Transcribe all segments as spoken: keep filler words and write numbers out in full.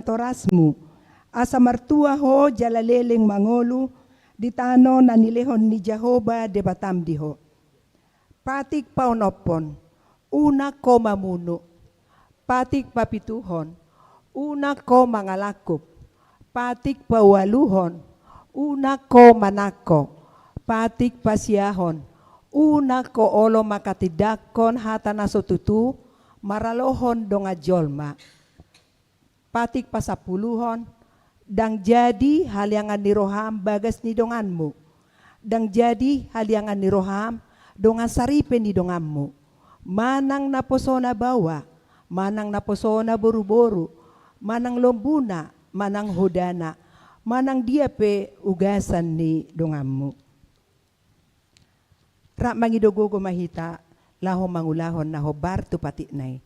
torasmu, asa martua ho jala leleng mangolu di tano na nilehon ni Jahowa Debatam di ho. Patik paonomhon, unang ho mamunu. Patik papituhon, unang ho mangalangkup. Patik paualuhon, unang ho manangko. Patik pasiahon, unang ho olo manghatindanghon hata na so tutu maralohon dongan jolma. Patik pasampuluhon, ndang jadi haliangan ni roham bagas ni donganmu. Ndang jadi haliangan ni roham dongan saripe ni donganmu. Manang naposona baoa, manang naposona boruboru, manang lombuna, manang hodana, manang dia pe ugasan ni donganmu. Rap mangido gogo ma hita laho mangulahon na hombar tu patikna i.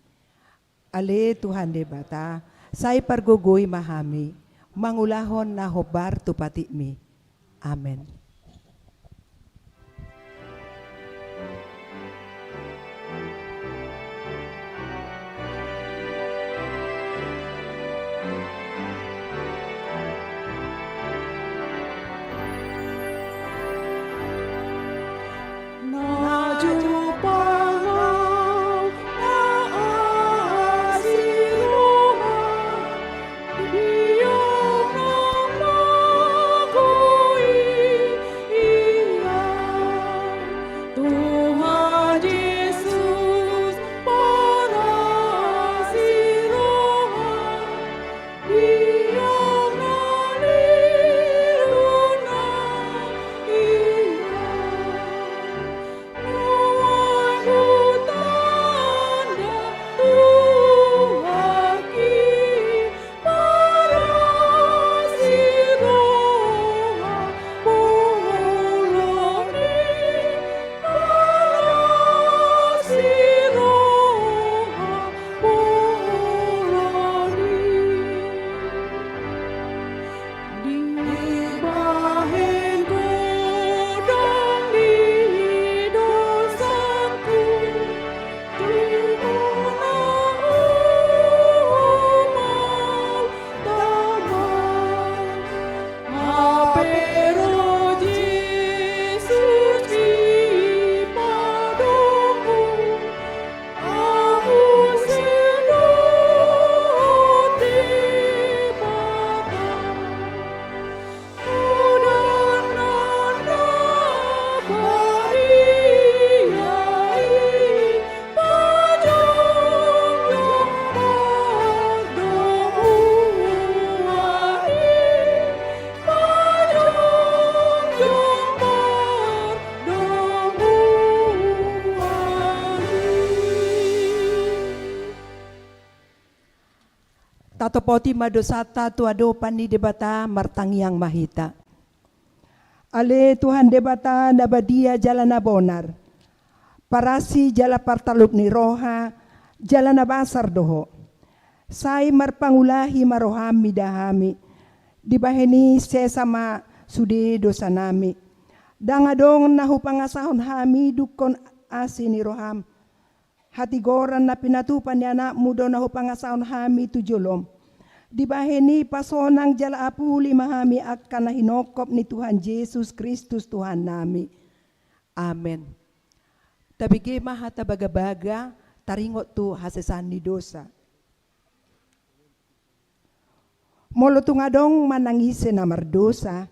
Ale Tuhan Debata, sai pargogoi ma hami mangulahon na hombar tu patikmi. Amen. Tatopoti ma dosanta tu adopan ni Debata, martangiang ma hita. Ale Tuhan Debata na badia jala na bonar, parasi jala partalup ni roha, jala na basar do Ho. Sai marpangulahi ma roham mida hami, dibahen i sesa ma sude dosanami. Ndang adong na hupangasahon hami dungkon asi ni roham. Hatigoran na pinatupa ni Anakmu do na hupangasahon hami tu jolom. Dibahen i pasonang jala apuli ma hami angka na hinongkop ni Tuhan Jesus Kristus Tuhannami. Amen. Tabege ma hata bagabaga taringot tu hasesaan ni dosa. Molo tung adong manang ise na mardosa,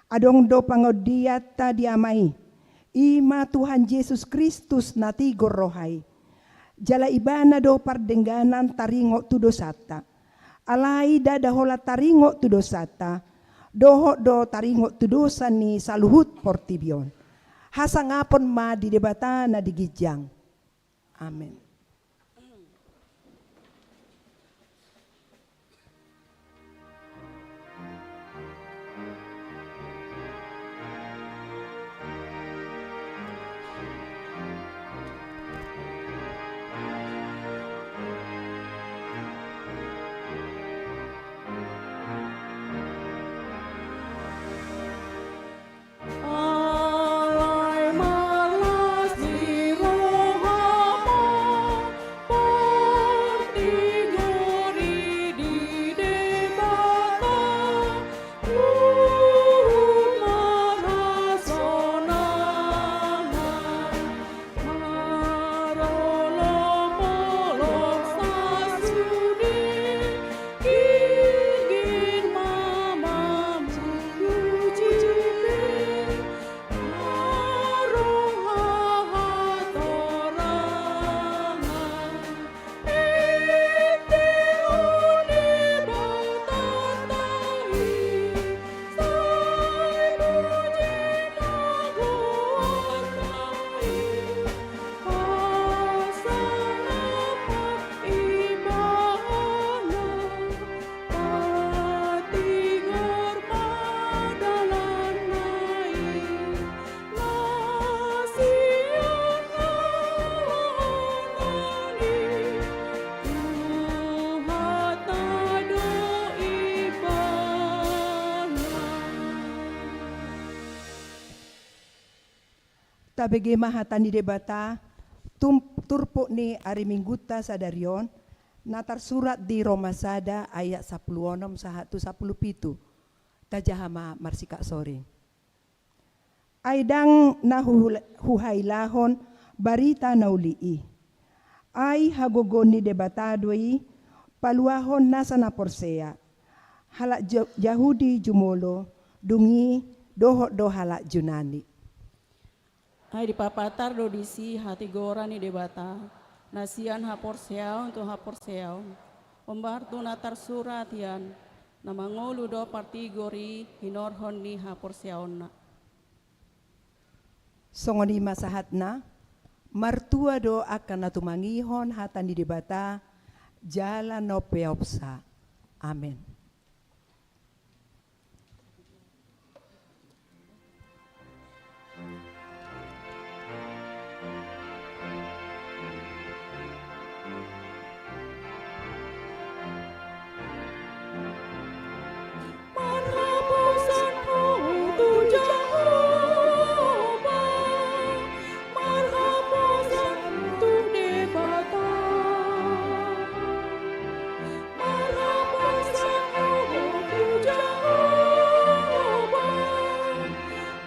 adong do pangondianta di Ama i, i ma Tuhan Jesus Kristus na tigor roha i. Jala Ibana do pardengganan taringot tu dosanta. Alai ndada holan taringot tu dosanta, dohot do taringot tu dosa ni saluhut portibi on. Hasangapon ma di Debata na di ginjang. Amen. Alai marlas ni roham, Tabege ma hata ni Debata, tum-, turpuk ni ari Minggunta sadari on, na tarsurat di Roma sada ayat sampulu onom sahat tu sampulu pitu. Tajaha ma marsikap soring. Ai ndang na huhula-, huhailahon barita na uli i. Ai hagogoon ni Debata do i paluahon nasa na porsea. Halak Ja-, Jahudi jumolo, dung i dohot do halak Junani. Ai dipapatar do disi hatigoran ni Debata, na sian haporseaon tu haporseaon, hombar tu na tarsurat hian, na mangolu do partigor i hinorhon ni haporseaonna. Songon i ma sahatna, martua do angka na tumangihon hata ni Debata, jala na umpeopsa. Amen. Marhaposan ho tu Jahowa, marhaposan tu Debata. Marhaposan ho tu Jahowa,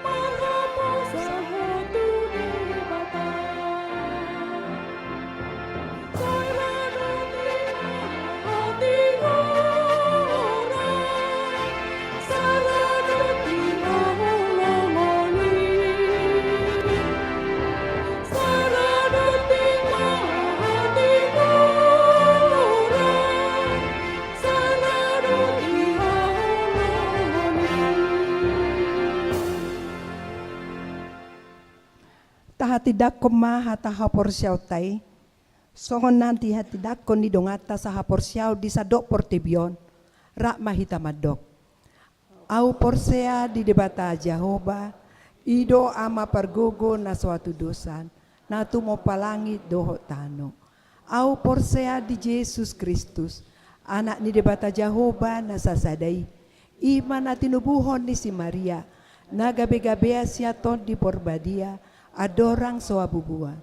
marhaposan ho tu Debata. Sai rade ma hatigoran, sai rade ma holongan i. Sai rade ma hatigoran, sai rade ma holongan i. Tahatindangkon ma hata haporseaonta i, songon na nihatindangkon ni donganta sahaporseaon di sandok portibi on, rap ma hita mandok. Ahu porsea di Debata Jahowa, i do Ama pargogo na so hatudosan, na tumompa langit dohot tano. Ahu porsea di Jesus Kristus, Anak ni Debata Jahowa na sasada i, i ma na tinubuhon ni si Maria, na gabegabean sian Tondi Porbadia, andorang so habubuhan.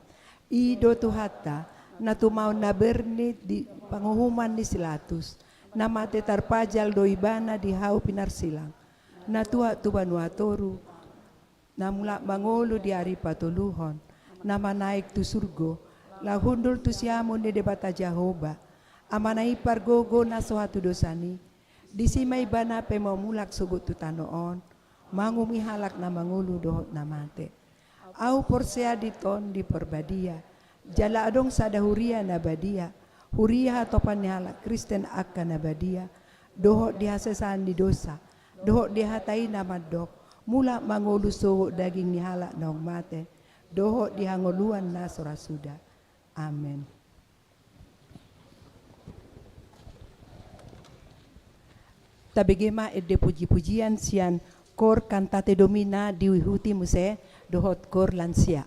I do Tuhanta, na tumaon na bernit di panguhuman ni si Latus, na mate tarpajal do ibana di hau pinarsilang, na tuat tu banua toru, na mulak mangolu di ari patoluhon, na manaek tu surgo, laho hundul tu siamun ni Debata Jahowa, Amana i pargogo na so hatudosan i, disi ma ibana pe mamulak sogot tu tano on, manguhumi halak na mangolu dohot na mate. Ahu porsea di Tondi Porbadia, jala adong sada huria na badia, huria hatopan ni halak Kristen angka na badia, dohot di hasesaan ni dosa, dohot di hata i na mandok, mulak mangolu sogot daging ni halak naung mate, dohot di hangoluan na so ra suda. Amen. Tabege ma ende pujipujian sian Kor Cantate Domini, diihuti muse dohot Kor Lansia.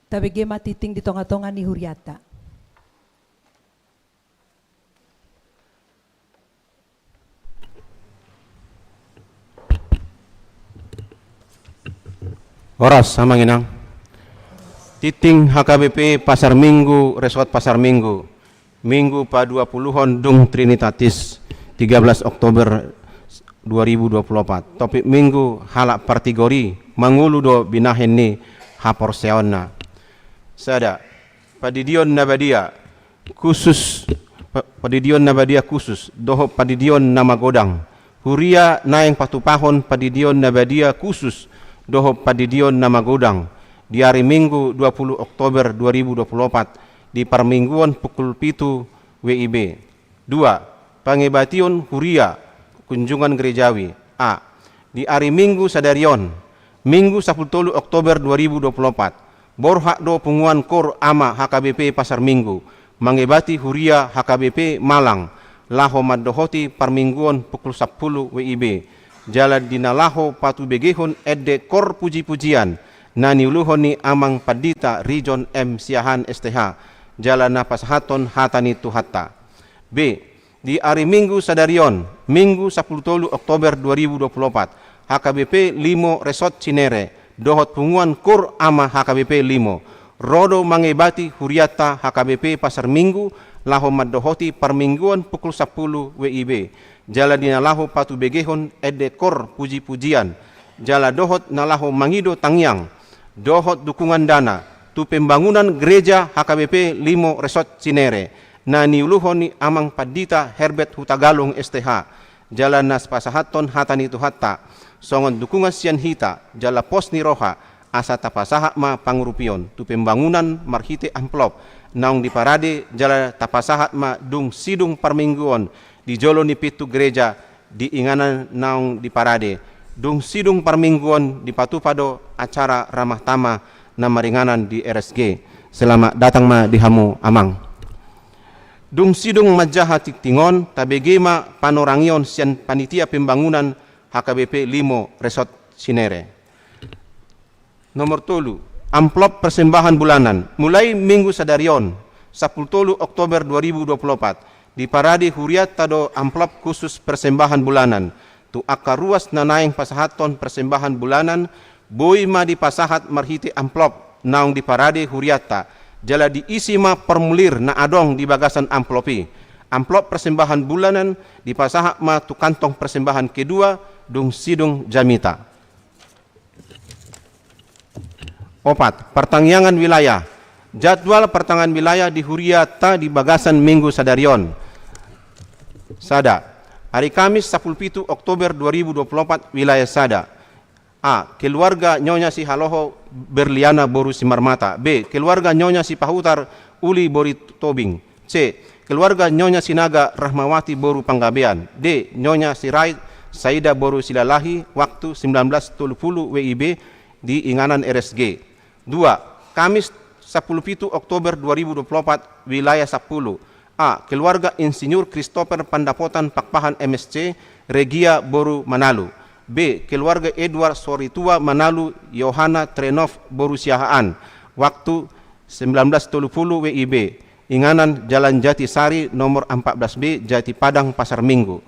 Tabege ma tingting di tonga-tonga ni huriata. Horas, Amang Inang. Tingting H K B P Pasar Minggu, Resort Pasar Minggu. Minggu paduapuluhon dung Trinitatis, tiga belas Oktober dua ribu dua puluh empat. Topik minggu: halak partigori, mangolu do binahen ni haporseaonna. Sada, pandidion na badia khusus, pa-, pandidion na badia khusus dohot pandidion na magodang. Huria naeng patupahon pandidion na badia khusus dohot pandidion na magodang di ari Minggu dua puluh Oktober dua ribu dua puluh empat di parmingguon pukul pitu W I B. Dua, pangebation huria, kunjungan gerejawi. A, di ari Minggu sadari on, Minggu sapuluh tolu Oktober dua ribu dua puluh empat, borhat do punguan Kor Ama H K B P Pasar Minggu mangebati huria H K B P Malang laho mandohoti parmingguon pukul sampulu W I B, jala di na laho patubegehon ende kor puji-pujian na niuluhon ni Amang Pandita Rijon M Siahaan S T H, jala na pasahathon hata ni Tuhanta. B, di ari Minggu sadari on, Minggu sapuluh tolu Oktober dua ribu dua puluh empat, H K B P Limo Resort Cinere dohot punguan Kor Ama H K B P Limo ro do mangebati hurianta H K B P Pasar Minggu laho mandohoti parmingguon pukul sampulu W I B, jala di na laho patubegehon ende kor puji-pujian, jala dohot na laho mangido tangiang dohot dukungan dana tu pembangunan gereja H K B P Limo Resort Cinere na niuluhon ni Amang Pandita Herbert Hutagalung S T H, jala na pasahathon hata ni Tuhanta songon dukungan sian hita jala pos ni roha, asa tapasahat ma pangurupion tu pembangunan marhite amplop naung diparade, jala tapasahat ma dung sidung parmingguon di jolo ni pintu gereja di inganan naung diparade. Dung sidung parmingguon dipatupa do acara ramah tamah na maringanan di R S G. Selamat datang ma di hamu, Amang. Dung sidung manjaha tingting on, tabege ma panorangion sian panitia pembangunan H K B P Limo Resort Cinere. Nomor tolu, amplop persembahan bulanan. Mulai Minggu sadari on, sapuluh tolu Oktober dua ribu dua puluh empat, diparade hurianta do amplop khusus persembahan bulanan tu angka ruas na naeng pasahathon persembahan bulanan. Boi ma dipasahat marhite amplop naung diparade hurianta, jala diisi ma formulir na adong di bagasan amplop i. Amplop persembahan bulanan dipasahat ma tu kantong persembahan kedua dung sidung jamita. Opat, partangiangan wilayah. Jadwal partangiangan wilayah di hurianta di bagasan Minggu sadari on. Sada, ari Kamis sapuluh pitu Oktober dua ribu dua puluh empat, wilayah sada. A, keluarga Nyonya Sihaloho Berliana boru Simarmata. B, keluarga Nyonya Sipahutar Uli boru Tobing. C, keluarga Nyonya Sinaga Rahmawati boru Panggabean. D, Nyonya Sirait Saida boru Silalahi, waktu sembilan belas tolu puluh W I B di inganan R S G. Dua, Kamis sapuluh pitu Oktober dua ribu dua puluh empat, wilayah sampulu. A, keluarga Insinyur Christopher Pandapotan Pakpahan M S C, Regia boru Manalu. B, keluarga Edward Soritua Manalu, Yohana Trenov boru Siahaan, waktu sembilan belas tolu puluh W I B, inganan Jalan Jatisari nomor empat belas B, Jati Padang, Pasar Minggu.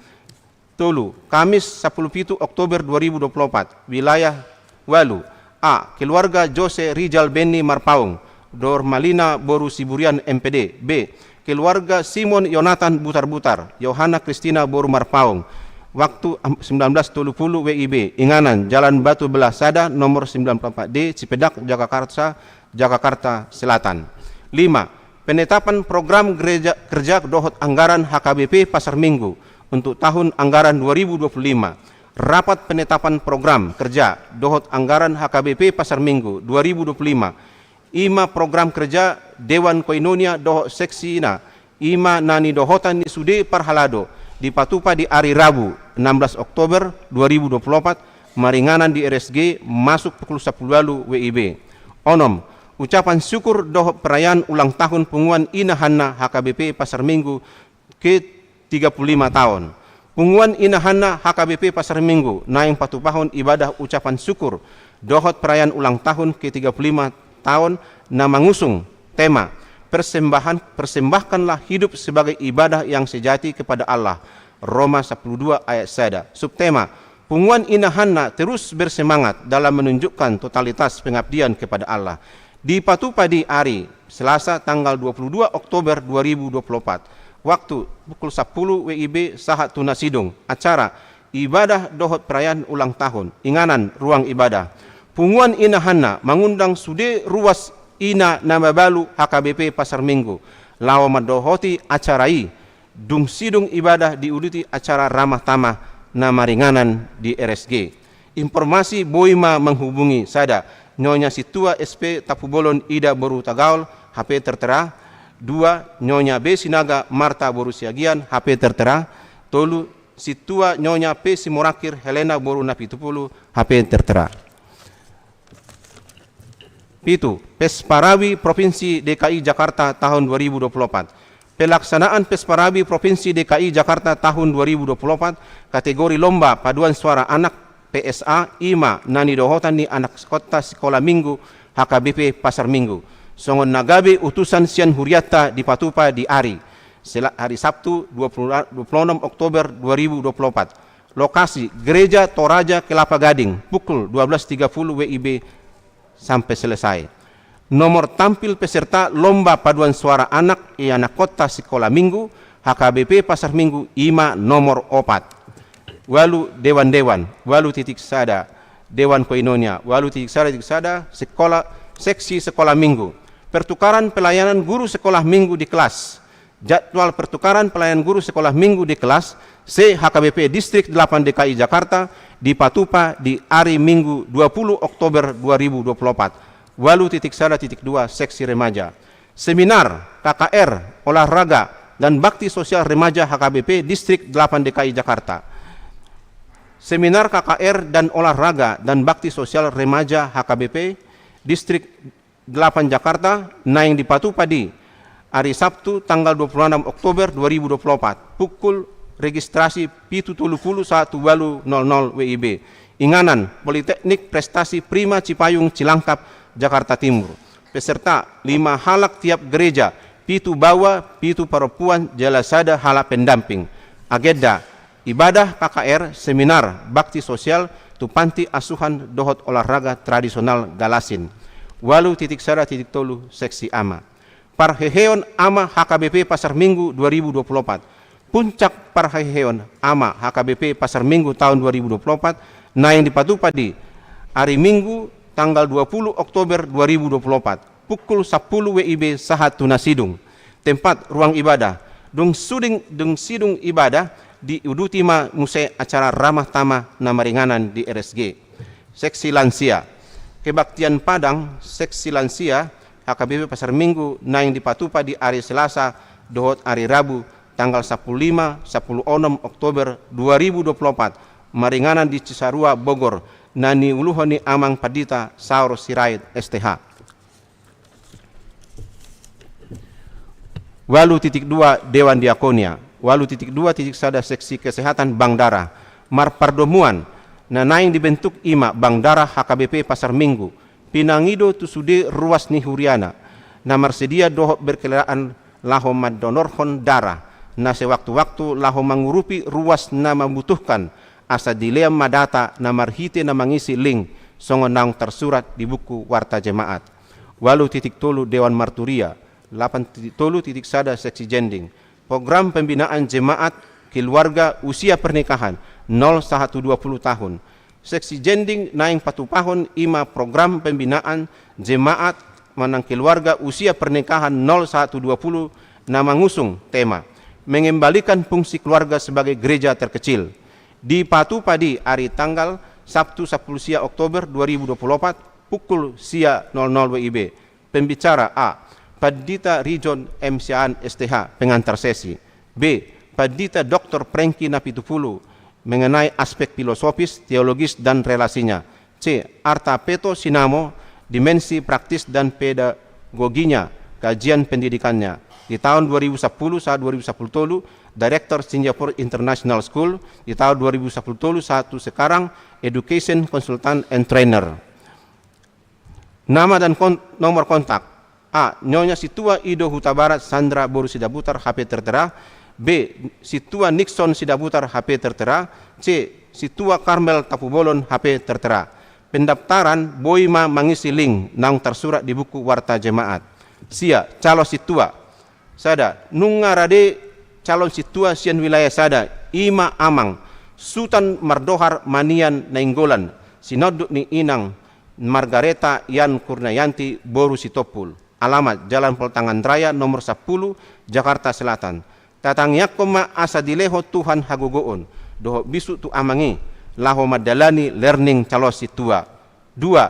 Tolu, Kamis sapuluh pitu Oktober dua ribu dua puluh empat, wilayah walu. A, keluarga Jose Rijal Benny Marpaung, Dormalina boru Siburian M P D. B, keluarga Simon Yonatan Butarbutar, Yohana Kristina boru Marpaung, waktu am-, sembilan belas tolu puluh W I B, inganan Jalan Batu Belah Sada nomor sembilan puluh empat D, Cipedak, Jagakarsa, Jakarta Selatan. Lima, penetapan program gereja, kerja dohot anggaran H K B P Pasar Minggu untuk tahun anggaran dua ribu dua puluh lima. Rapat penetapan program kerja dohot anggaran H K B P Pasar Minggu dua ribu dua puluh lima. I ma program kerja Dewan Koinonia dohot seksina, i ma na nidohotan ni sude parhalado, dipatupa di ari Rabu, enam belas Oktober dua ribu dua puluh empat, maringanan di R S G, masuk pukul sapuluh walu W I B. Onom, ucapan syukur dohot perayaan ulang tahun punguan Ina Hanna H K B P Pasar Minggu ke tiga puluh lima taon. Punguan Inahanna H K B P Pasar Minggu naeng patupahon ibadah ucapan syukur dohot perayaan ulang tahun ke tiga puluh lima tahun na mangusung tema persembahan, persembahkanlah hidup sebagai ibadah yang sejati kepada Allah, Roma sepuluh dua ayat sada. Subtema, punguan Inahanna terus bersemangat dalam menunjukkan totalitas pengabdian kepada Allah. Dipatupa di ari Selasa tanggal dua puluh dua Oktober dua ribu dua puluh empat. Waktu pukul sepuluh W I B sahat tu na sidung. Acara ibadah dohot perayaan ulang tahun. Inganan ruang ibadah. Punguan Inahanna mangundang sude ruas ina na mabalu H K B P Pasar Minggu laho mandohoti acara i. Dung sidung ibadah diuduti acara ramah tamah na maringanan di R S G. Informasi boi ma menghubungi sada, Nyonya Sintua S P Tampubolon Ida boru Tagaol, H P tertera, dua, Nyonya B Sinaga Marta boru Siagian, H P tertera, tolu, Sintua Nyonya P Simorakir Helena boru Napitupulu, H P tertera. Pitu, Pesparawi Provinsi D K I Jakarta tahun dua ribu dua puluh empat. Pelaksanaan Pesparawi Provinsi D K I Jakarta tahun dua ribu dua puluh empat, kategori lomba paduan suara anak, P S A, i ma na nidohotan ni anakkonta sikola minggu H K B P Pasar Minggu. Songon na gabe utusan sian hurianta dipatupa di ari Sela-, hari Sabtu dua puluh, dua puluh enam Oktober dua ribu dua puluh empat. Lokasi, Gereja Toraja Kelapa Gading, pukul dua belas tiga puluh W I B sampai selesai. Nomor tampil peserta lomba paduan suara anak i anakkonta sikola minggu, H K B P Pasar Minggu, i ma nomor opat. Ualu dewan-dewan, ualu titik sada, Dewan Koinonia, ualu titik sada, titik sada, sekolah, seksi sekolah minggu. Pertukaran pelayanan guru sekolah minggu di kelas. Jadwal pertukaran pelayanan guru sekolah minggu di kelas se-H K B P Distrik delapan D K I Jakarta dipatupa di ari Minggu dua puluh Oktober dua ribu dua puluh empat, ualu titik sada titik dua seksi remaja. Seminar K K R, olahraga, dan bakti sosial remaja H K B P Distrik delapan D K I Jakarta. Seminar K K R dan olahraga dan bakti sosial remaja H K B P Distrik delapan Jakarta naeng dipatupa di ari Sabtu tanggal dua puluh enam Oktober dua ribu dua puluh empat, pukul registrasi pitu tolu pulu sahat tu ualu nol nol W I B. Inganan, Politeknik Prestasi Prima Cipayung Cilangkap, Jakarta Timur. Peserta, lima halak tiap gereja, pitu baoa, pitu parompuan, jala sada halak pendamping. Agenda, ibadah K K R, seminar, bakti sosial, tu panti asuhan dohot olahraga tradisional Galasin. Ualu titik sada titik tolu seksi A ma. Parheheon A ma H K B P Pasar Minggu dua ribu dua puluh empat. Puncak parheheon A ma H K B P Pasar Minggu tahun dua ribu dua puluh empat naeng dipatupa di ari Minggu tanggal dua puluh Oktober dua ribu dua puluh empat, pukul sepuluh W I B sahat tu na sidung. Tempat ruang ibadah. Dung sidung, dung sidung ibadah diuduti ma muse acara ramah tamah na maringanan di R S G. Seksi lansia. Kebaktian Padang, seksi lansia, H K B P Pasar Minggu naeng dipatupa di ari Selasa dohot ari Rabu tanggal sepuluh lima, sepuluh onom Oktober dua ribu dua puluh empat, maringanan di Cisarua, Bogor, na niuluhon ni Amang Pandita Saur Sirait, S T H. Ualu titik dua Dewan Diakonia, ualu titik dua titik sada Seksi Kesehatan Bank Darah, marpardomuan, na naeng dibentuk i ma Bank Darah H K B P Pasar Minggu, pinangido tu sude ruas ni huriana, na marsedia dohot berkerelaan laho mandonorhon darah, na sewaktu-waktu laho mangurupi ruas na mambutuhkan, asa dilean ma data na marhite na mangisi link, songon naung tarsurat di buku Warta Jemaat. Ualu titik tolu Dewan Marturia, lapan titik tolu titik sada Seksi Jending. Program pembinaan jemaat keluarga usia pernikahan nol sahat tu dua puluh tahun. Seksi Jending naeng patupahon i ma program pembinaan jemaat manang keluarga usia pernikahan nol sahat tu dua puluh na mangusung tema mengembalikan fungsi keluarga sebagai gereja terkecil. Dipatupa di ari tanggal Sabtu sepuluh sia Oktober dua ribu dua puluh empat pukul sia nol nol W I B. Pembicara A, Pandita Rijon M Siaan S T H, pengantar sesi. B, Pandita Doktor Prengki Napitupulu, mengenai aspek filosofis, teologis, dan relasinya. C, Arta Peto Sinamo, dimensi praktis dan pedagoginya, kajian pendidikannya. Di tahun dua ribu sepuluh sahat dua ribu sepuluh tolu, Director Singapore International School, di tahun dua ribu sepuluh tolu sahat tu sekarang, Education Consultant and Trainer. Nama dan kon-, nomor kontak. A. Nyonya Sintua Ido Hutabarat Sandra boru Sidabutar H P tertera. B. Sintua Nixon Sidabutar H P tertera. C. Sintua Karmel Tapubolon H P tertera. Pendaftaran boi ma mangisi link naung tarsurat di buku Warta Jemaat. Sia, calon sintua. Sada, nunga rade calon sintua sian wilayah sada, i ma Amang Sutan Mardohar Manian Nainggolan, sinonduk ni inang Margareta Yan Kurniayanti boru Sitompul. Alamat, Jalan Poltangan Raya nomor sepuluh, Jakarta Selatan. Tatangiangkon ma asa dilehon Tuhan hagogoon dohot bisuk tu Amang i, laho mandalani learning calon sintua. Dua,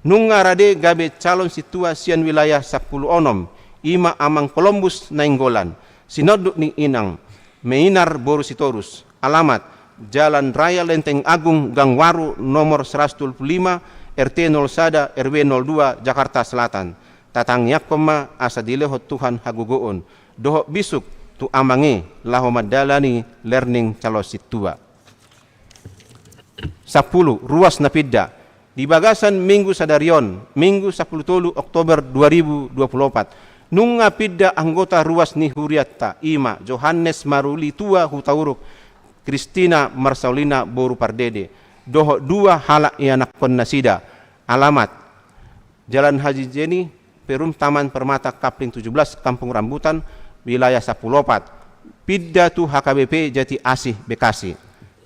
nunga rade gabe calon sintua sian wilayah sampulu onom, i ma Amang Kolombus Nainggolan, sinonduk ni inang Meinar boru Sitorus. Alamat, Jalan Raya Lenteng Agung Gang Waru nomor seratus dua puluh lima, R T nol sada, R W nol dua, Jakarta Selatan. Tatangiangkon ma asa dilehon Tuhan hagogoon dohot bisuk tu Amang i, laho mandalani learning calon sintua. Sampulu, ruas na pinda. Di bagasan minggu sadari on, Minggu sampulu tolu Oktober dua ribu dua puluh opat, nunga pinda anggota ruas ni hurianta, i ma Johannes Maruli Tua Hutauruk, Kristina Marsaulina boru Pardede, dohot dua halak ianakhon nasida. Alamat, Jalan Haji Jeni, Perum Taman Permata, Kapling tujuh belas, Kampung Rambutan, wilayah sampulu opat. Pinda tu H K B P Jati Asih, Bekasi.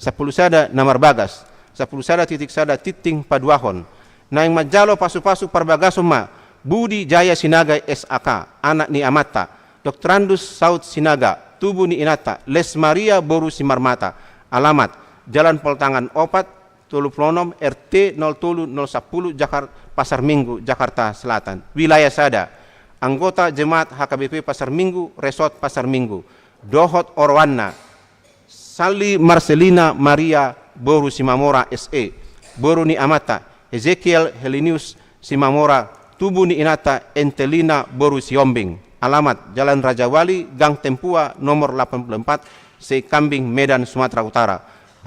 Sampulu sada, na marbagas. Sampulu sada titik sada, tingting paduahon. Naeng manjalo pasu-pasu parbagason ma Budi Jaya Sinaga, S A K, anak ni amanta, Doktorandus Saud Sinaga, tubu ni inanta, Les Maria boru Simarmata. Alamat, Jalan Poltangan opat, tolu pulu onom, R T nol tolu nol sampulu, Jakar-, Pasar Minggu, Jakarta Selatan. Wilayah sada. Anggota jemaat H K B P Pasar Minggu, Resort Pasar Minggu. Dohot oroanna, Sali Marcelina Maria boru Simamora, S E. Boru ni amanta, Ezekiel Helinius Simamora, tubu ni inanta, Entelina boru Siombing. Alamat, Jalan Raja Wali, Gang Tempua, nomor delapan puluh empat, Seikambing, Medan, Sumatera Utara.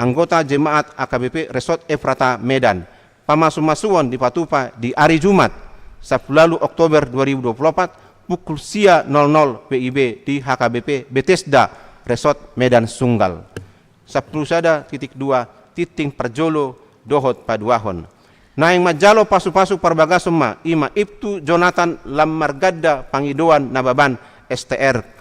Anggota jemaat H K B P Resort Efrata, Medan. Pamasu-masuon dipatupa di ari Jumat, sampulu ualu Oktober dua ribu dua puluh opat, pukul sia nol nol W I B di H K B P Bethesda Resort, Medan Sunggal. Sampulu sada titik dua, tingting parjolo dohot paduahon. Naeng manjalo pasu-pasu parbagason ma, i ma Ibtu Jonathan Lam Marganda Pangidoan Nababan, S T R K,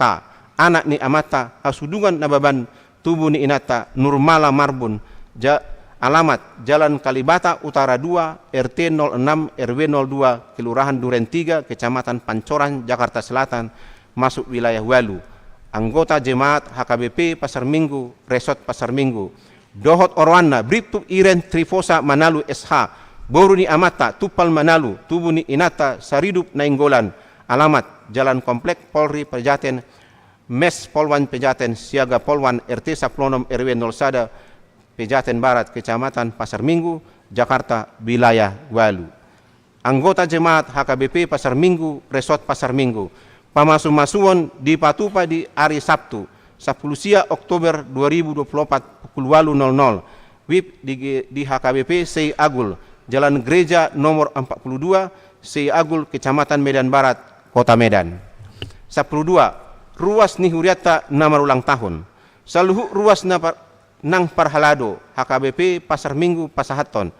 anak ni amanta Hasudungan Nababan, tubu ni inanta Nurmala Marbun. Ja-, alamat, Jalan Kalibata Utara dua, R T nol enam, R W nol dua, Kelurahan Duren Tiga, Kecamatan Pancoran, Jakarta Selatan, masuk wilayah ualu. Anggota jemaat H K B P Pasar Minggu, Resort Pasar Minggu. Dohot oroanna, Bribtu Iren Trifosa Manalu, S H, boru ni amanta Tumpal Manalu, tubu ni inanta Saridup Nainggolan. Alamat, Jalan Komplek Polri Pejaten, Mes Polwan Pejaten, Siaga Polwan, R T sampulu onom, R W nol sada, Pejaten Barat, Kecamatan Pasar Minggu, Jakarta, wilayah ualu. Anggota jemaat H K B P Pasar Minggu, Resort Pasar Minggu. Pamasu-masuon dipatupa di ari Sabtu, sampulu sia Oktober dua ribu dua puluh opat, pukul ualu nol nol. W I P di, di H K B P Sei Agul, Jalan Gereja nomor empat puluh dua, Sei Agul, Kecamatan Medan Barat, Kota Medan. Sampulu dua, ruas ni hurianta na marulang tahun. Saluhut ruas na par-, nang parhalado, H K B P Pasar Minggu pasahathon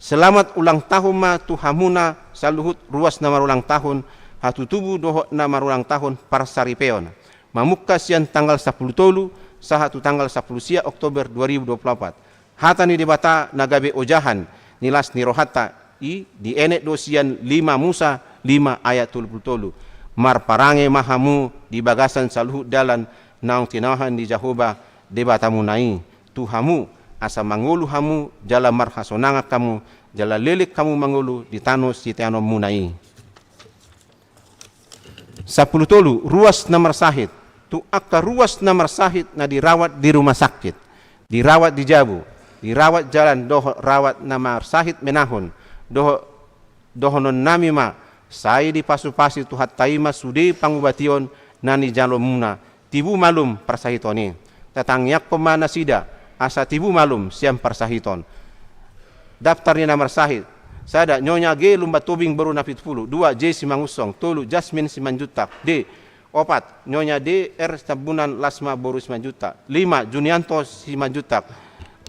selamat ulang tahun ma tu hamuna saluhut ruas na marulang tahun, hatutubu dohot na marulang tahun parsaripeon. Mamungka sian tanggal sampulu tolu sahat tu tanggal sampulu sia Oktober dua ribu dua puluh opat. Hata ni Debata na gabe ojahan ni las ni rohanta i dienet do sian lima Musa lima ayat tolu pulu tolu. Marparange ma hamu di bagasan saluhut dalan naung tinohon ni Jahowa Debatamuna i tu hamu, asa mangolu hamu jala marhasonangan hamu, jala leleng hamu mangolu di tano siteanonmuna i. Sampulu tolu, ruas na marsahit. Tu angka ruas na marsahit na dirawat di rumah sakit, dirawat di jabu, dirawat jalan dohot rawat na marsahit menahun, dohot dohononnami ma, sai dipasu-pasu Tuhanta i ma sude pangubation na nijaloonmuna. Tibu malum parsahiton i. Tatangiangkon ma nasida asa tibu malum sian parsahiton. Daftar ni na marsahit: sada, Nyonya G Lumbantobing boru Napitupulu. Dua, J Simangunsong. Tolu, Jasmin Simanjuntak. D, opat, Nyonya D R Tambunan Lasma boru Simanjuntak. Lima, Junianto Simanjuntak.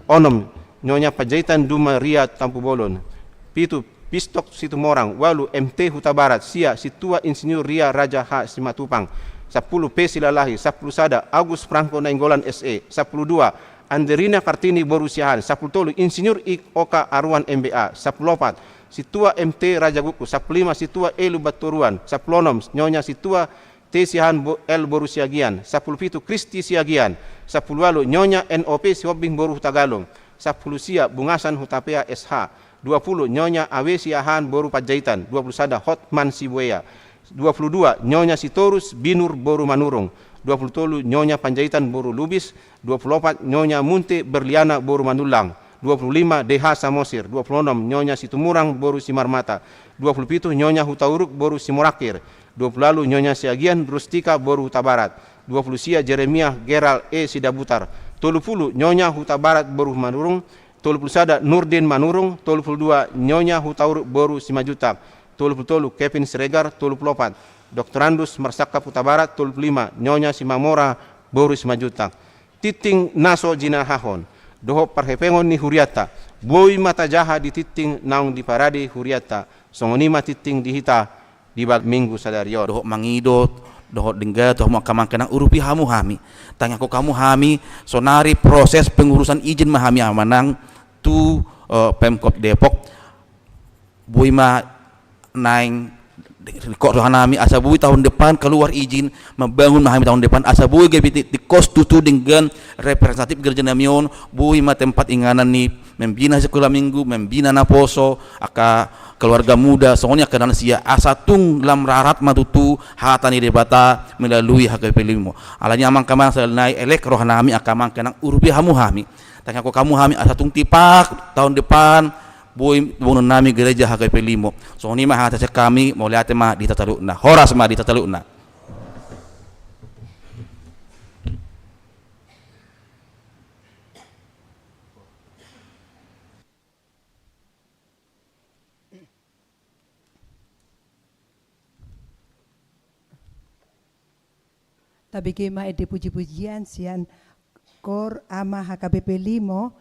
Onom, Nyonya Panjaitan Dumaria Tampubolon. Pitu, Pistok Situmorang. Ualu, M T Hutabarat. Sia, Sintua Insinyur Ria Raja H Simatupang. Sampulu, P Silalahi. Sampulu sada, Agus Franco Nainggolan S E. Sampulu dua, Anderina Kartini boru Siahaan. Sampulu tolu, Insinyur I Oka Aruan M B A. Sampulu opat, Sintua M T Rajaguku. Sampulu lima, Sintua E Lumbantoruan. Sampulu onom, Nyonya Sintua T Siahaan bo-, L boru Siagian. Sampulu pitu, Kristi Siagian. Sampulu ualu, Nyonya N O P Sihombing boru Hutagalung. Sampulu sia, Bungasan Hutapea S H. Dua pulu, Nyonya Awe Siahaan boru Panjaitan. Dua pulu sada, Hotman Sibuea. Dua pulu dua, Nyonya Sitorus Binur boru Manurung. Dua pulu tolu, Nyonya Panjaitan boru Lubis. Dua pulu opat, Nyonya Munte Berliana boru Manullang. Dua pulu lima, D H Samosir. Dua pulu onom, Nyonya Situmurang boru Simarmata. Dua pulu pitu, Nyonya Hutauruk boru Simorakir. Dua pulu ualu, Nyonya Siagian Rustika boru Hutabarat. Dua pulu sia, Jeremiah Geral E Sidabutar. Tolu pulu, Nyonya Hutabarat boru Manurung. Tolu pulu sada, Nurdin Manurung. Tolu pulu dua, Nyonya Hutauruk boru Simanjuntak. Tolu pulu tolu, Kevin Siregar. Tolu pulu opat, Doktorandus Marsangkap Hutabarat. Tolu pulu lima, Nyonya Simamora boru Simanjuntak. Tingting na so jinahahon dohot parhepengon ni hurianta, boi ma tajaha di tingting naung diparade hurianta. Songon i ma tingting di hita di bagasan minggu sadari on. Dohot mangido dohot denggan tu hamu angka amang inang, urupi hamu hami. Tangiangkon hamu hami, saonari proses pengurusan izin ma hami amang inang tu, eh, Pemkot Depok. Boi ma naeng ringkot rohanami asa boi tahun depan keluar izin, membangun ma hami tahun depan asa boi gabe ti-, tingkos tutu denggan representatif gereja nami on, boi ma tempat inganan ni membina sekolah minggu, membina naposo, angka keluarga muda, songon i angka lansia, asa tung lam rarat ma tutu hata ni Debata melalui H K B P lima. Alani i amang inang, sahali nai elek rohanami angka amang inang, urupi hamu hami. Tangiangkon hamu hami asa tung tipak tahun depan boi boanonnami gereja H K B P lima. Songon i ma hata sian hami, mauliate ma di hita saluhutna. Horas ma di hita saluhutna. Tabege ma ende puji-pujian sian Kor Ama H K B P lima,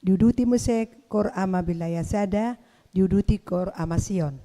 diuduti muse Kor Ama Wilayah Sada, diuduti Kor Ama Sion.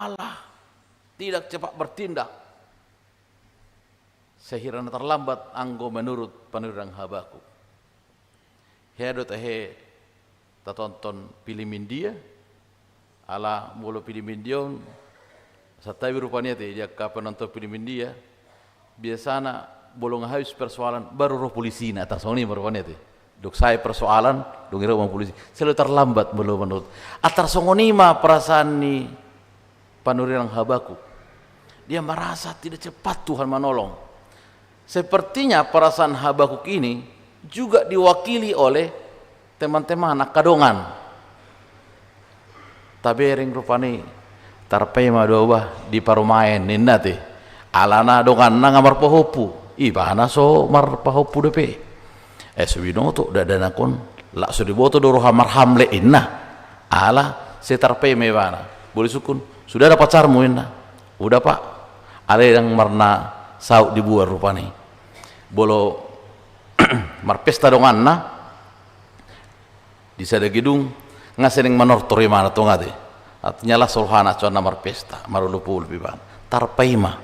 Allah tidak cepat bertindak sehira na terlambat anggo menurut panurirang Habakuk. Hea do tahe tatonton film India, ala molo film India on, santabi rupani ate di angka penonton film India, biasana molo nga habis persoalan baru ro polisina, antar songon i ma rupani ate. Dung sae persoalan, dung i ro ma polisi. Selalu terlambat molo menurut. Antar songon i ma perasaan ni panurirang Habakuk. Dia merasa tidak cepat Tuhan menolong. Sepertinya perasaan Habakuk ini juga diwakili oleh teman-teman angka dongan. Tabereng rupani, tarpaima do bah di parumaen ninna ate. Alana donganna nga marpahompu, ibana so marpahompu dope. Eh, so binoto dakdanak on, lak so diboto do roha marhamlet inna. Ala sai tarpaima ibana. Boi disungkun, sudah ada pacarmu inna. Udah pak. Alai ndang marna saut dibuat rupani. Molo marpesta donganna di sada gedung, nga sering manortor ibana tong ate. Artinya las rohana, cuman na marpesta, marolopolop ibana. Tarpaima.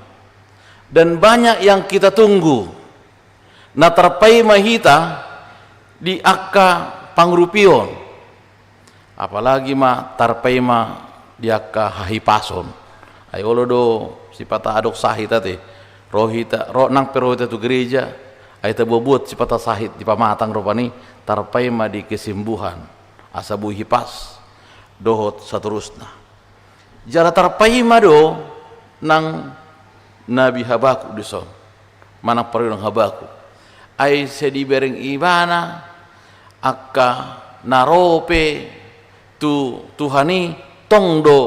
Dan banyak yang kita tunggu. Na tarpaima hita di angka pangurupion. Apalagi ma tarpaima di angka hahipason. Ai olo do sipata adong sahit ate. Ro hita, ro nang pe ro hita tu gereja, ai tabuat-buat sipata sahit di pamatang rupani, tarpaima di kesembuhan. Asa boi hipas, dohot saterusna. Jala tarpaima do nang Nabi Habakuk dison, manang panurirang Habakuk. Ai sai dibereng ibana angka na ro pe tu Tuhan i tong do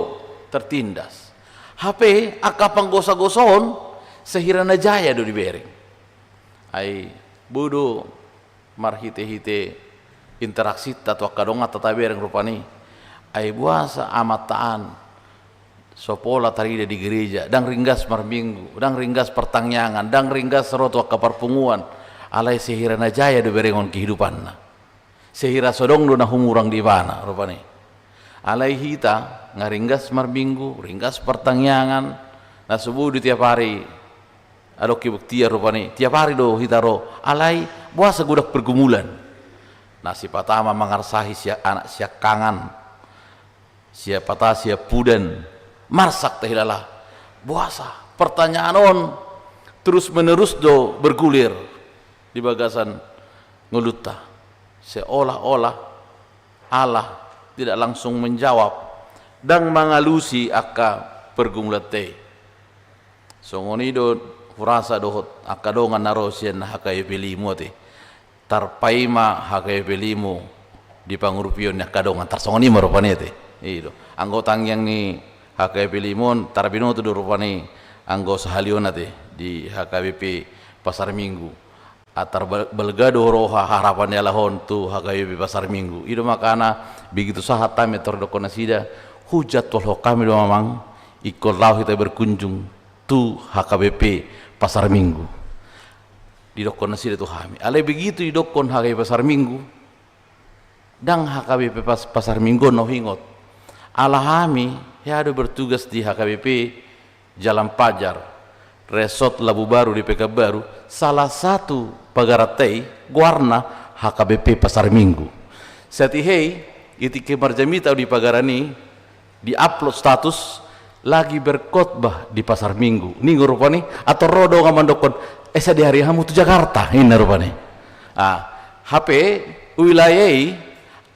tertindas. Hape angka panggosa-gosaon sehira na jaya do dibereng. Ai boi do marhite-hite interaksinta tu angka donganta tabereng rupani. Ai boasa amanta an so pola tarida di gereja, ndang ringgas marminggu, ndang ringgas partangiangan, ndang ringgas ro tu angka parpunguan, alai sehira na jaya do berengon kehidupanna. Sehira so adong do na humurang di ibana rupani. Alai hita nga ringgas marminggu, ringgas partangiangan, na so boi do tiap ari adong kebaktian rupani, tiap ari do hita ro, alai boasa godang pergumulan. Na sipata ma mangarsahi sian anak siangkangan, sipata sian pudan, marsak tahilala. Boasa pertanyaan on terus menerus do bergulir di bagasan ngolunta. Seolah-olah Allah tidak langsung menjawab, ndang mangalusi angka pergumulanta i. Songon i do hurasa dohot angka dongan na ro sian H K B P Limo ate. Tarpaima H K B P Limo di pangurupion ni angka dongan, tarsongon i ma rupani ate. I do. Anggo tangiang ni H K B P Limo on, tarbinoto do rupani anggo sahali on ate di H K B P Pasar Minggu. Antar bal-, balga do roha harapan ni halak on tu H K B P Pasar Minggu. I do makana begitu sahat hami antar didokkon nasida, hujat tolhok hami do mamang, ingkon laho hita berkunjung tu H K B P Pasar Minggu. Didokkon nasida tu hami. Alai begitu didokkon H K B P Pasar Minggu, ndang H K B P Pas-, Pasar Minggu na huingot. Ala hami, hea do bertugas di H K B P Jalan Pajar, Resort Labu Baru di Pekanbaru, salah satu pagaranta i goarna H K B P Pasar Minggu. Satihi i, i tingki marjamita au di pagaran i, di-upload status, lagi berkhotbah di Pasar Minggu. Ninna rupani, antar ro dongan mandokkon, eh, sadihari hamu tu Jakarta, ninna rupani. Ah, hape wilayah i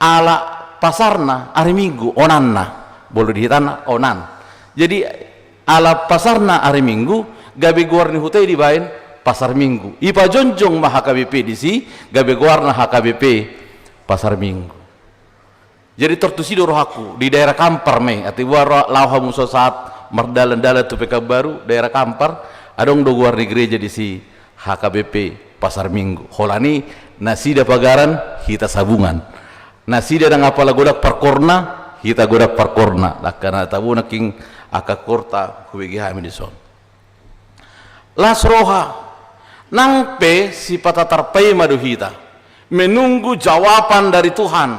ala pasarna ari Minggu, onanna. Molo di hitana, onan. Jadi, ala pasarna ari Minggu, gabe goar ni huta i dibaen Pasar Minggu. Ipajongjong ma H K B P disi, gabe goarna H K B P Pasar Minggu. Jadi tor tusi do rohangku, di daerah Kampar ma i, ate boha ro-, laho hamu suatu saat mardalan-dalan tu Pekanbaru, daerah Kampar, adong do goar ni gereja disi, H K B P Pasar Minggu. Holan i nasida pagaran, hita sabungan. Nasida ndang apala godang parkorna, hita godang parkorna. Dangka na tabo nangkin angka korta hubege hami dison. Las roha, nang pe sipata tarpaima do hita, menunggu jawaban dari Tuhan,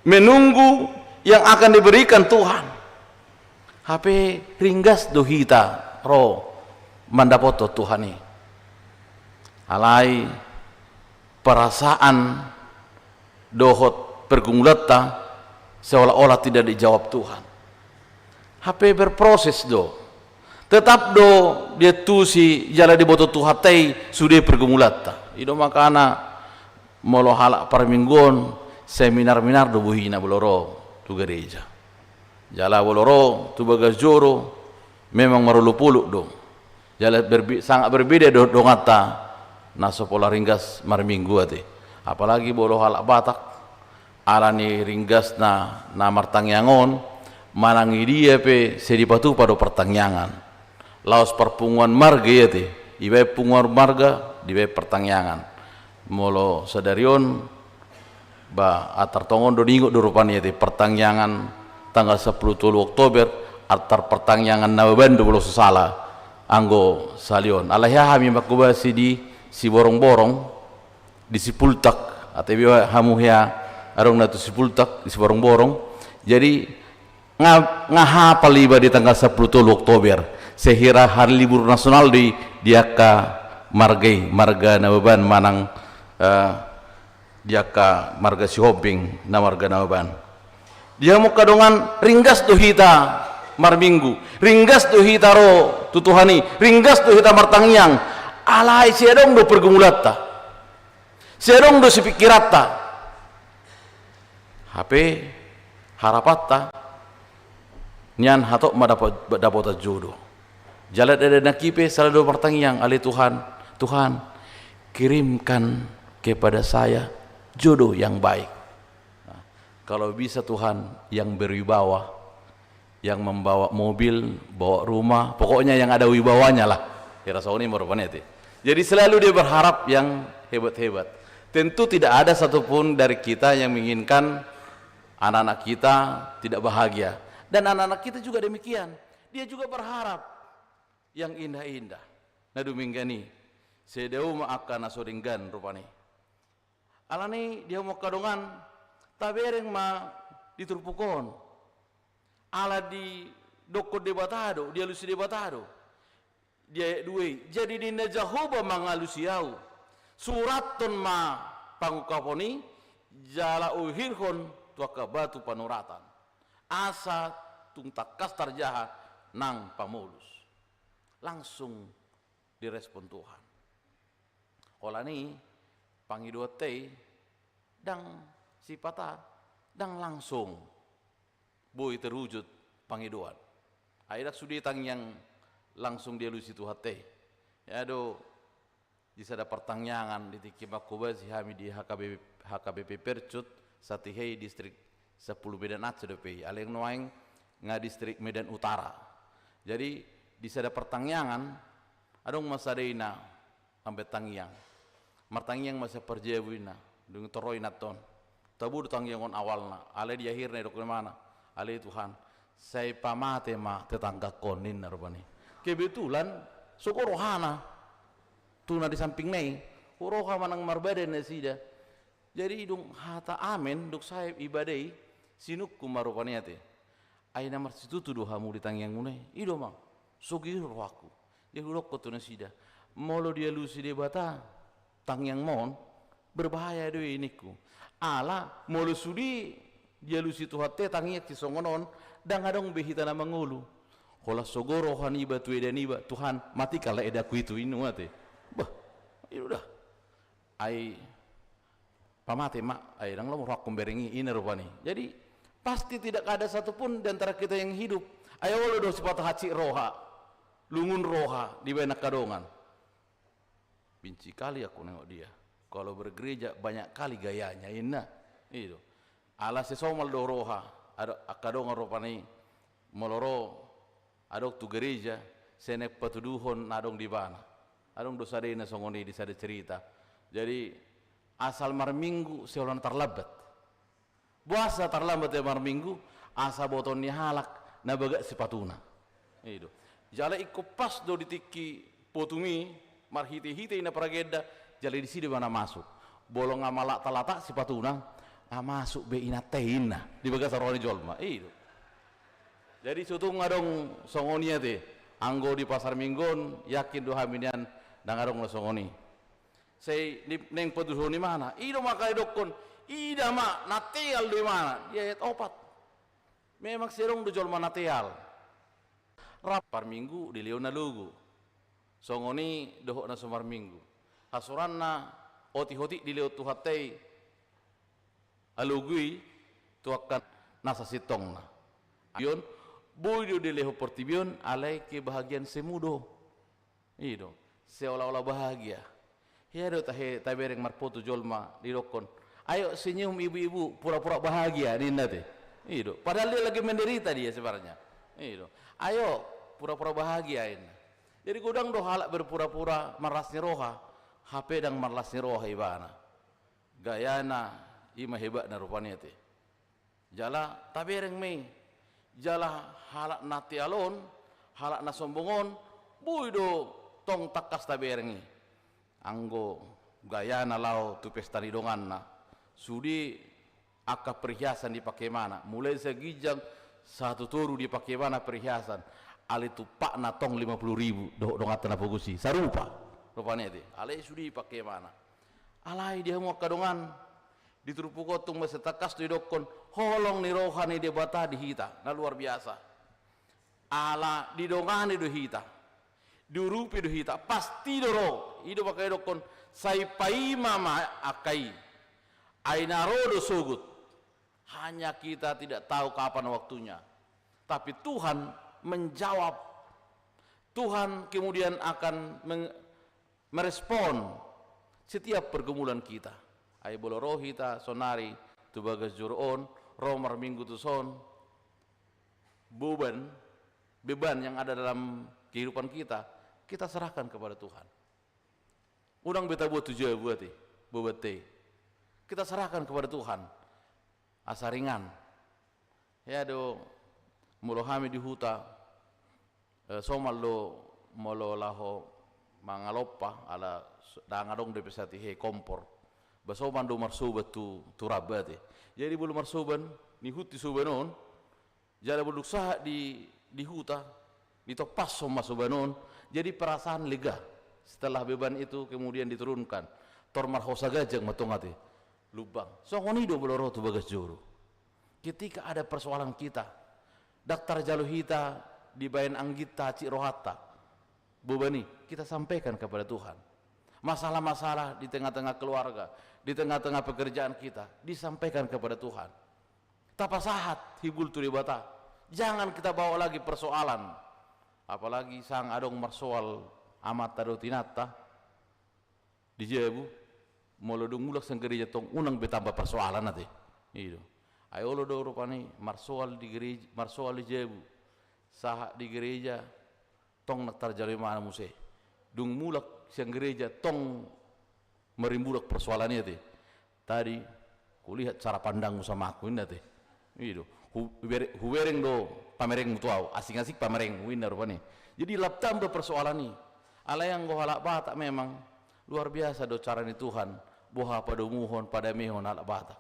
menunggu yang akan diberikan Tuhan. H Hape ringgas do hita ro mandapothon Tuhan i. Alai perasaan dohot pergumulanta seolah-olah tidak dijawab Tuhan. Hape berproses do. Tetap do diantusi jala diboto Tuhanta i sude pergumulanta. I do makana molo halak parmingguon, seminar-minar do bohina molo ro tu gereja. Jala molo ro tu bagas joro, memang marolop-olop do. Jala berbi-, sangat berbeda do donganta na so pola ringgas marminggu ate. Apalagi molo halak Batak, ala ni ringgasna na martangiang on, manang i dia pe sai dipatupa do partangiangan. Laos parpunguan marga i ate, ibaen punguan marga, dibaen partangiangan. Molo sadari on, ba, antar tongon do niingot do rupani ate, partangiangan tanggal sampulu tolu Oktober, antar partangiangan Nababan do molo so sala, anggo sahali on. Alai hea hami manghobasi di Siborongborong, di Sipultak, ate be hamu hea adong na tu Sipultak, di Siborongborong. Jadi, nga, nga hapal iba di tanggal sampulu tolu Oktober, sehira hari libur nasional di, di angka marga i, marga Nababan manang, eh, di angka marga Sihombing na marga Nababan. Di hamu angka dongan, ringgas do hita marminggu, ringgas do hita ro tu Tuhan i, ringgas do hita martangiang, alai sai adong do pergumulanta, sai adong do sipingkiranta. Hape harapanta, nian hatop ma dapo-, dapotan jodo. Jala dada nangkin pe selalu martangiang, ale Tuhan, Tuhan, kirimkan kepada saya jodoh yang baik. Nah, kalau bisa Tuhan yang berwibawa, yang membawa mobil, bawa rumah, pokoknya yang ada wibawanya lah. Kira songon i ma rupani ate. Jadi selalu dia berharap yang hebat-hebat. Tentu tidak ada satupun dari kita yang menginginkan anak-anak kita tidak bahagia. Dan anak-anak kita juga demikian. Dia juga berharap yang indah-indah. Na dumenggan i, sai dao ma angka na so denggan rupani. Alani i di hamu angka dongan, tabereng ma di turpuk on. Ala didokkon Debata do, dialusi Debata do. Di ayat dua i, jadi ninna Jahowa mangalusi ahu, surathon ma pangungkapon i, jala uhirhon tu angka batu panuratan, asa tung tangkas tarjaha nang pamolus. Langsung direspon Tuhan. Holan i pangidoanta i ndang sipata, ndang langsung boi terwujud pangidoan. Ai ndang sude tangiang langsung dialusi Tuhanta i. Ia do di sada partangiangan di tingki manghobasi hami di H K B, H K B P Percut, satihei distrik sampulu Medan Aceh dope i, alai nuaeng nga distrik Medan Utara. Jadi di sada partangiangan adong ma sada ina mambaen tangiang. Martangiang ma sian parjabu inna, dung i toroi inanta on. Tabo do tangiang on awalna, alai di akhirna didok ibana, ale Tuhan, sai pamate ma tetanggangkon ninna rupani. Kebetulan sogo rohana tu na di sampingna i, huroha manang marbada nasida. Jadi dung hata amen, dung sae ibada i, sinungkun ma rupani ate. Ai na marsitutu do hamu di tangiangmuna i? I do amang, sogo i rohangku. Jadi hudokkon tu nasida, molo dialusi Debata tangiangmon, berbahaya do i ningku. Ala molo sude dialusi Tuhanta tangiang sisongon on, ndang adong be hita na mangolu. Holan sogo roha niba tu eda niba, Tuhan, matikanlah edaku itu, i nunga ate. Bah, i do da. Ai pamate ma, ai ndang lomo rohangku mambereng i, i ninna rupani. Jadi pasti tidak ada satupun di antara kita yang hidup. Ai olo do sipata hansit roha, lungun roha dibaen angka dongan. Benci kali aku nengok dia. Kalau bergereja banyak kali gayanya, inna. I do. Ala sai somal do roha, adong angka dongan rupani, molo ro adong tu gereja, sai naeng patuduhon na adong di ibana. Adong do sada ina songon i di sada cerita. Jadi asal marminggu sai holan tarlambat. Boasa tarlambat ia marminggu? Asa botoon ni halak na bagak sipatuna. I do. Jala ingkon pas do di tingki potum i, marhitehite ina paragenda, jala disi do ibana masuk. Molo nga malatak-latak sipatuna, nga masuk be inanta i, inna di bagasan roha ni jolma. I do. Jadi so tung adong songon i ate, anggo di pasar Minggu on, yakin do hami nian ndang adong na songon i. Sai di naeng patuduhon imana, i do maka didokkon, ida ma, na teal do imana, di ayat opat. Memang sai adong do jolma na teal. Rap parminggu dilehon alogo. Songon i dohot na so marminggu. Hasuranna otik-otik dilehon Tuhanta i alogo i tu angka na sasintongna. Ion, boi do dilehon portibi on alai kebahagiaan semu do. I do, seolah-olah bahagia. Hea do tahe tabereng marfoto jolma didokkon, "Ayo senyum ibu-ibu, pura-pura bahagia," ninna te. I do, padahal dia lagi menderita dia sebenarnya. I do, "Ayo pura-pura bahagia," ninna. Jadi godang do halak berpura-pura marlas ni roha, hape ndang marlas ni roha ibana. Gayana i ma hebatna rupani ate. Jala tabereng ma i. Jala halak na teal on, halak na sombong on, boi do tong tangkas tabereng i. Anggo gayana laho tu pesta ni donganna, sude angka perhiasan dipake imana, mulai sian ginjang sahat tu toru dipake imana perhiasan, alai tumpakna tong lima puluh ribu dohot donganta na pogos i, sarupa rupani ate, alai sude dipake imana. Alai di hamu angka dongan, di turpuk on tung mansai tangkas do didokkon holong ni roha ni Debata di hita, na luar biasa. Ala didongani do hita, diurupi do hita, pasti do ro. I do maka didokkon, sai paima ma angka i, ai na ro do sogot. Hanya kita tidak tahu kapan waktunya. Tapi Tuhan menjawab. Tuhan kemudian akan meng-, merespon setiap pergumulan kita. Ai molo ro hita sonari tu bagas joro on, ro marminggu tuson, beban, beban yang ada dalam kehidupan kita, kita serahkan kepada Tuhan. Unang be taboan tu jabu ate, bebanta i. Kita serahkan kepada Tuhan. Asa ringan. Hea do, molo hami di huta, eh, somal do molo laho mangalompa, ala s-, ndang adong dope satihe kompor. Ba somal do marsoban tu, tu ramba ate. Jadi molo marsoban, nihut di soban on, jala molo dung sahat di, di huta, ditompashon ma soban on, jadi perasaan lega. Setelah beban itu kemudian diturunkan, tor marhosa ganjang ma tong ate, lumbang. Songon i do molo ro tu bagas joro. Ketika ada persoalan kita, ndang tarjalo hita dibaen angginta hansit rohanta, beban i, kita sampaikan kepada Tuhan. Masalah-masalah di tengah-tengah keluarga, di tengah-tengah pekerjaan kita, disampaikan kepada Tuhan. Tapasahat hibul tu Debata. Jangan kita bawa lagi persoalan. Apalagi sanga adong marsoal amanta dohot inanta di jabu, molo dung mulak sian gereja tong unang be tamba persoalan ate. I do. Ai olo do rupani marsoal di gereja, marsoal di jabu, sahat di gereja, tong ndang tarjalo imana muse. Dung mulak sian gereja tong marimbulak persoalan i ate. Tadi kulihat cara pandangmu sama aku, ninna te. I do. Hu-, hubere-, hubereng do pamerengmu tu au, asing-asing pamerengmu, ninna rupani. Jadi lap tamba persoalan i. Alai anggo halak Batak memang luar biasa do cara ni Tuhan boha padomuhon, padamehon halak Batak.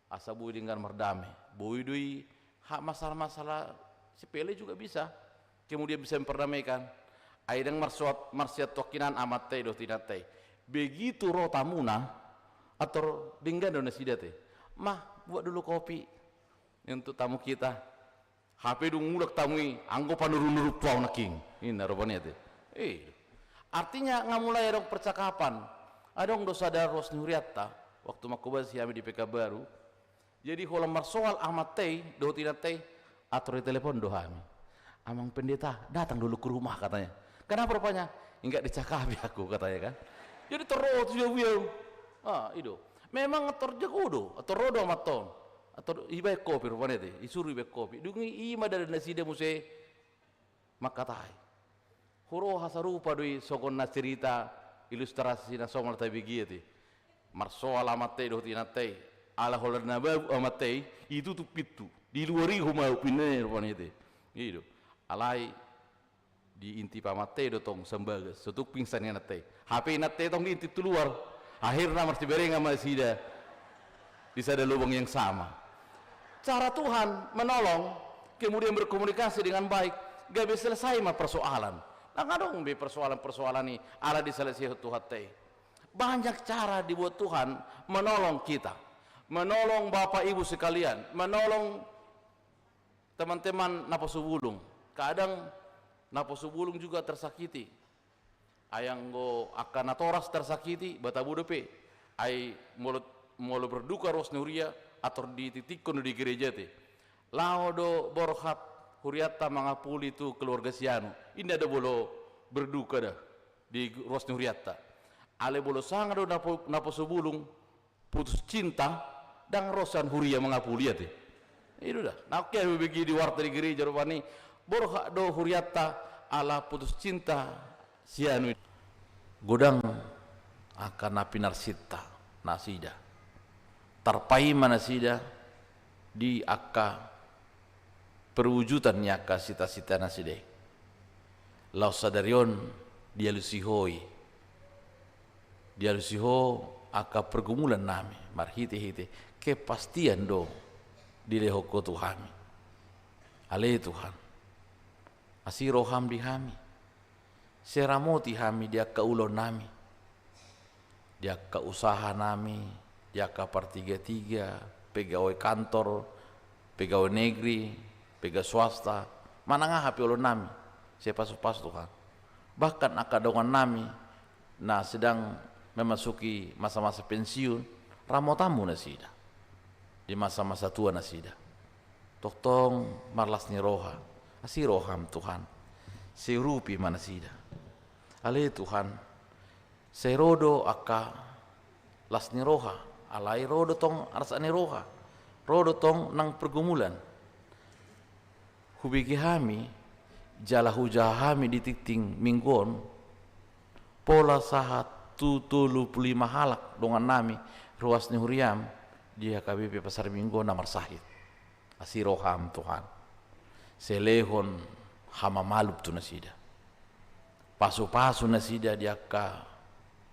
Asa boi denggan mardame. Boi do i ha-, masalah-masalah sepele juga bisa. Kemudian bisa memperdamaikan. Ai ndang marsoat, marsiat tu angka amanta i dohot inanta i. Begitu ro tamuna, ator denggan do nasida te. "Ma, buat dulu kopi untuk tamu kita." Hape dung mulak tamu i, "Anggo panurun-nurun tu au nangkin," ninna rupani ate. Eh, artinya nga mulai adong percakapan. Adong do sada ruas ni hurianta, waktu mangkobasi hami di Pekanbaru. Jadi holan marsoal amanta i dohot inanta i, ator ditelepon do hami. "Amang Pendeta, datang dulu ke rumah," katanya. "Kenapa rupanya?" "Enggak dicakapi aku," katanya kan. Jadi tor ro tu jabu i au. Ah, i do. Memang ator jago do, ator ro do amanta on. Ator dibaen kopi rupani ate, disuru dibaen kopi. Dung i, i ma dalan nasida muse mangkatai. Huroha sarupa do i songon na cerita ilustrasi na somal tabege ate. Marsoal amanta i dohot inanta i. Ala holan na mabuk amanta i, ditutup pintu. "Di luar i ho mabuk," ninna rupani ate. I do. Alai diintip amanta i do tong sian bagas, so tung pingsan inanta i. Hape inanta i tong diintip tu luar. Akhirna marsiberengan ma nasida di sada lubang yang sama. Cara Tuhan menolong, Kemudian berkomunikasi dengan baik, gabe selesai ma persoalan. Nang adong be persoalan-persoalan i ala diselesaihon Tuhanta i. Banyak cara dibuat Tuhan menolong kita, menolong Bapak Ibu sekalian, menolong teman-teman naposo bulung. Kadang naposo bulung juga tersakiti. Ai anggo angka natoras tersakiti, batabo dope. Ai molo, molo berduka ruas ni huria, ator dititikkon do di gereja te. Laho do borhat hurianta mangapuli tu keluarga si anu. Inda do molo berduka da di ruas ni hurianta. Alai molo sanga do napo-, naposo bulung, putus cinta, ndang ro sian huria mangapuli ate. I do da. Nangkin hubege di warta di gereja rupani, borhat do hurianta ala putus cinta si anu i. Godang angka na pinarsinta nasida. Tarpaima nasida di angka perwujudan ni angka sita-sita nasida i. Laos sadari on dialusi ho i. Dialusi ho angka pergumulan nami, marhite-hite kepastian do dilehon ho tu hami. Ale Tuhan, asi roham di hami. Sai ramoti hami di angka ulaon nami, di angka usaha nami, di angka partiga-tiga, pegawai kantor, pegawai negeri, pegawai swasta, manang aha pe ulaon nami, sai pasu-pasu Tuhan. Bahkan angka dongan nami na sedang memasuki masa-masa pensiun, ramotanmu nasida di masa-masa tua nasida. Tongtong marlas ni roha, asi roham Tuhan, sai urupi ma nasida. Ale Tuhan, sai ro do angka las ni roha, alai ro do tong arsak ni roha, ro do tong nang pergumulan. Hubege hami, jala hujaha hami di tingting minggu on, pola sahat tu tolu pulu lima halak dongan nami ruas ni huriam di H K B P Pasar Minggu on na marsahit. Asi roham Tuhan, sai lehon hamamalum tu nasida. Pasu-pasu nasida di angka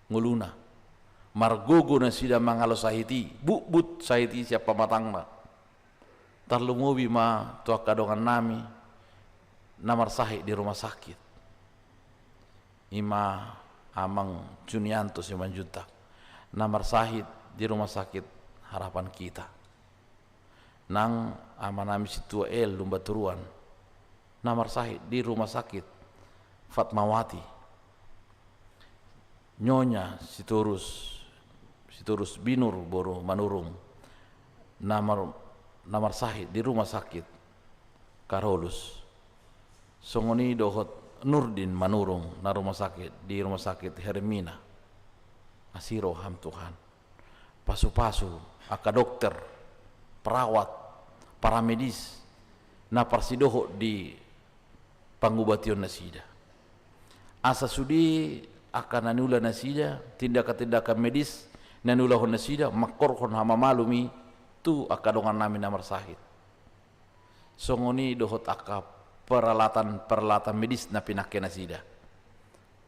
ngoluna. Margogo nasida mangalo sahit i, butbut sahit i sian pamatangna. Tarlumobi ma tu angka dongan nami na marsahit di rumah sakit. I ma Amang Junianto Simanjuntak na marsahit di Rumah Sakit Harapan Kita. Nang ama nami Sintua El Lumbanturuan na marsahit di Rumah Sakit Fatmawati. Nyonya Sitorus, Sitorus Binur boru Manurung na mar-, na marsahit di Rumah Sakit Karolus. Songon i dohot Nurdin Manurung na rumah sakit, di Rumah Sakit Hermina. Asi roham Tuhan. Pasu-pasu angka dokter, perawat, paramedis na parsidohot di pangubation nasida. Asa sude angka na niula nasida, tindakan-tindakan medis na niulahon nasida, mangkorhon hamamalum i tu angka dongan nami na marsahit. Songon i dohot angka peralatan-peralatan medis na pinangke nasida.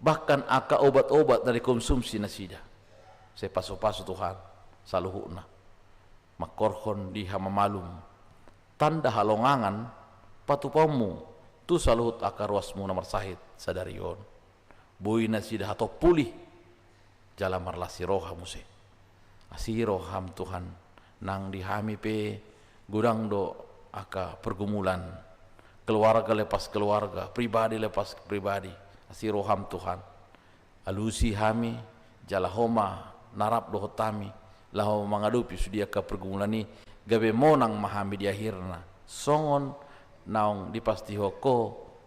Bahkan angka obat-obat na dikonsumsi nasida. Sai pasu-pasu Tuhan saluhutna. Mangkorhon di hamamalum tanda halongangan patupaonmu tu saluhut angka ruasmu na marsahit sadari on. Boi nasida hatop pulih jala marlas ni roha muse. Asi roham Tuhan, nang di hami pe godang do angka pergumulan, keluarga lepas keluarga, pribadi lepas pribadi. Asi roham Tuhan, alusi hami, jala Ho ma na rap dohot hami laho mangadopi sude angka pergumulan i, gabe monang ma hami di akhirna. Songon naung dipastihon Ho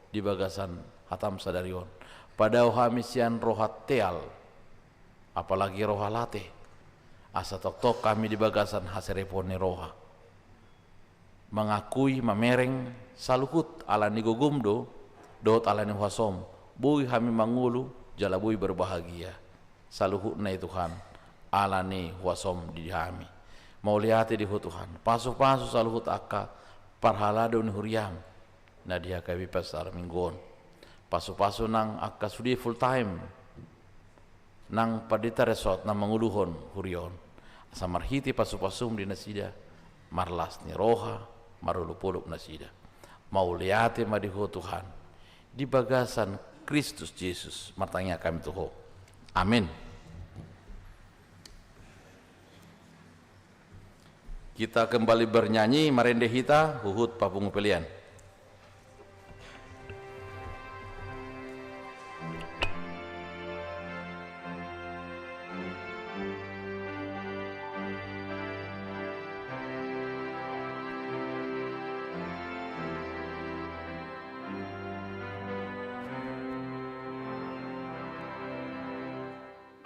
di bagasan hatam sadari on. Padao hami sian roha teal, apalagi roha late, asa tongtong hami di bagasan haseripoon ni roha. Mangakui, mamereng saluhut ala ni gogom do, dohot ala ni huasom, boi hami mangolu, jala boi berbahagia. Saluhutna i Tuhan, ala ni huasom di hami. Mauliate di Ho Tuhan, pasu-pasu saluhut angka parhalado ni huriam na di H K B P Pasar Minggu on. Pasu-pasu nang angka sude full time, nang pandita resort na manguluhon huria on. Asa marhite pasu-pasum di nasida, marlas ni roha, marolop-olop nasida. Mauliate ma di Ho Tuhan, di bagasan Kristus Jesus martangiang hami tu Ho. Amin. Kita kembali bernyanyi, marende hita huhut papungu pelean.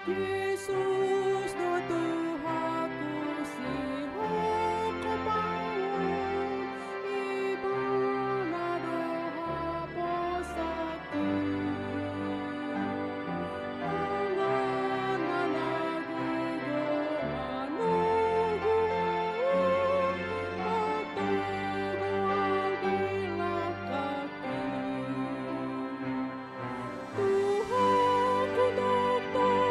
Jesus do Tuhanku, sihongkop ahu, Ibana do haposanki. Tanganna na gogo manogu ahu, matogu ahu di langkangki. Tuhanku, doktor,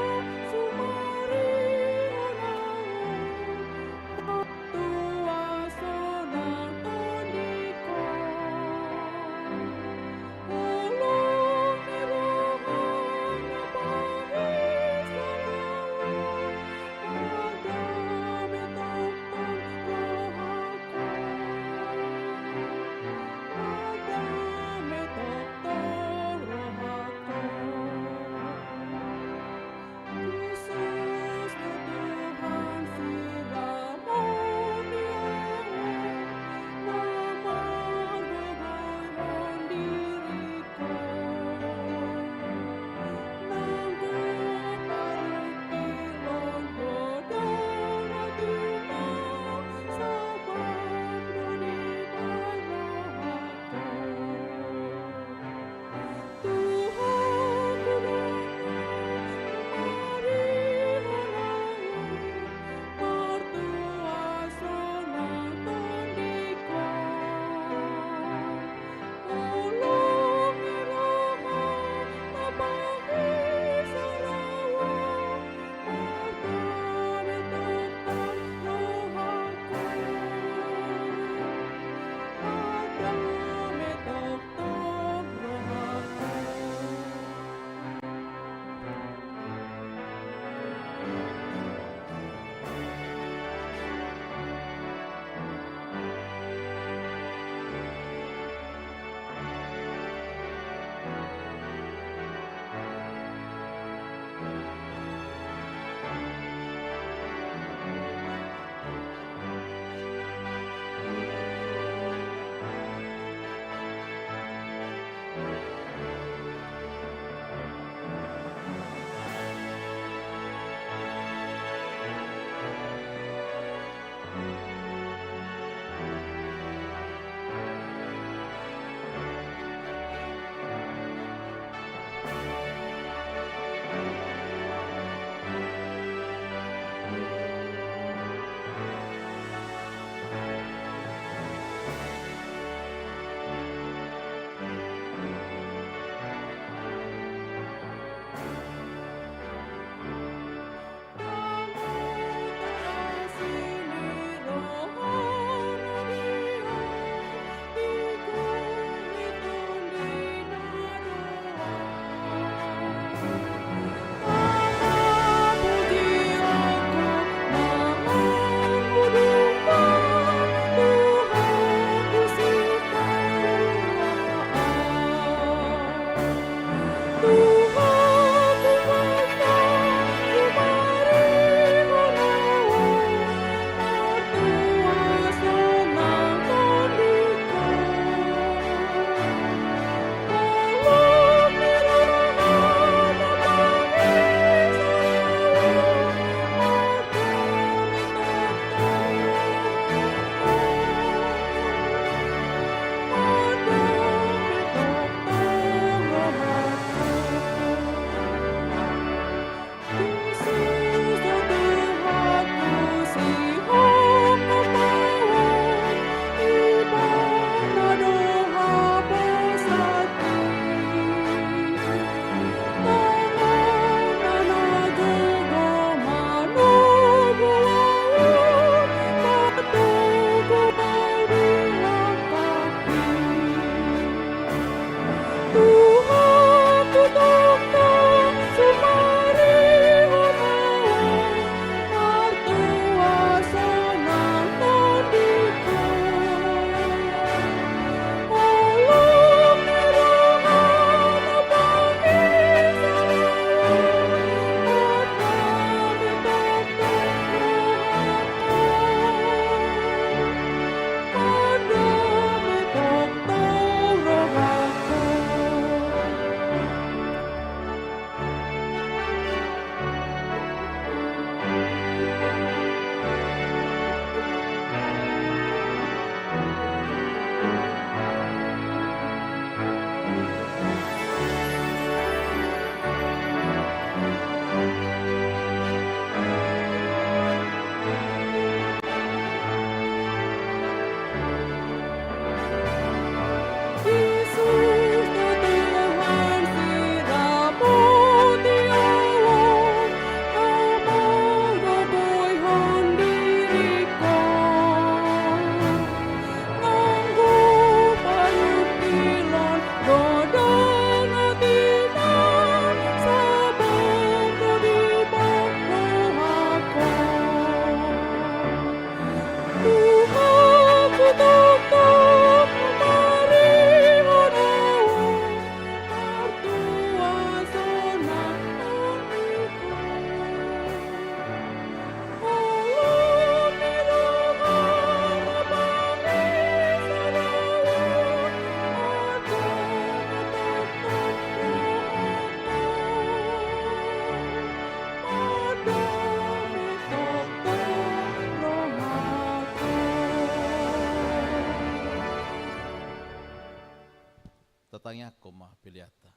Tangiangkon ma peleanta.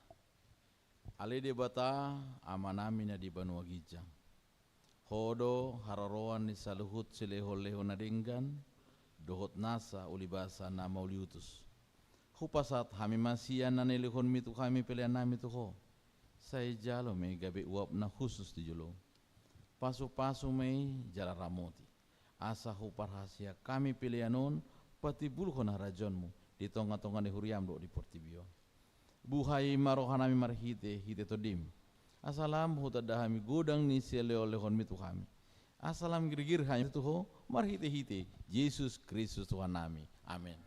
Ale Debata, Amanami na di banua ginjang. Ho do haroroan ni saluhut silehonlehon na denggan, dohot nasa ulibasa na mauliutus. Hupasahat hami ma sian na nilehonmi tu hami peleannami tu Ho. Sai jalo ma i gabe uap na hushus di jolom. Pasupasu ma i jala ramoti. Asa huparhaseang hami pelean on patimbulhon harajaonmu di tongatonga ni huriam dohot di portibi on. Buhai ma rohanami marhitehite Tondim. Asa lam hutanda hami godang ni silehonlehonmi tu hami. Asa lam girgir hami tu Ho marhitehite Jesus Kristus Tuhannami. Amen.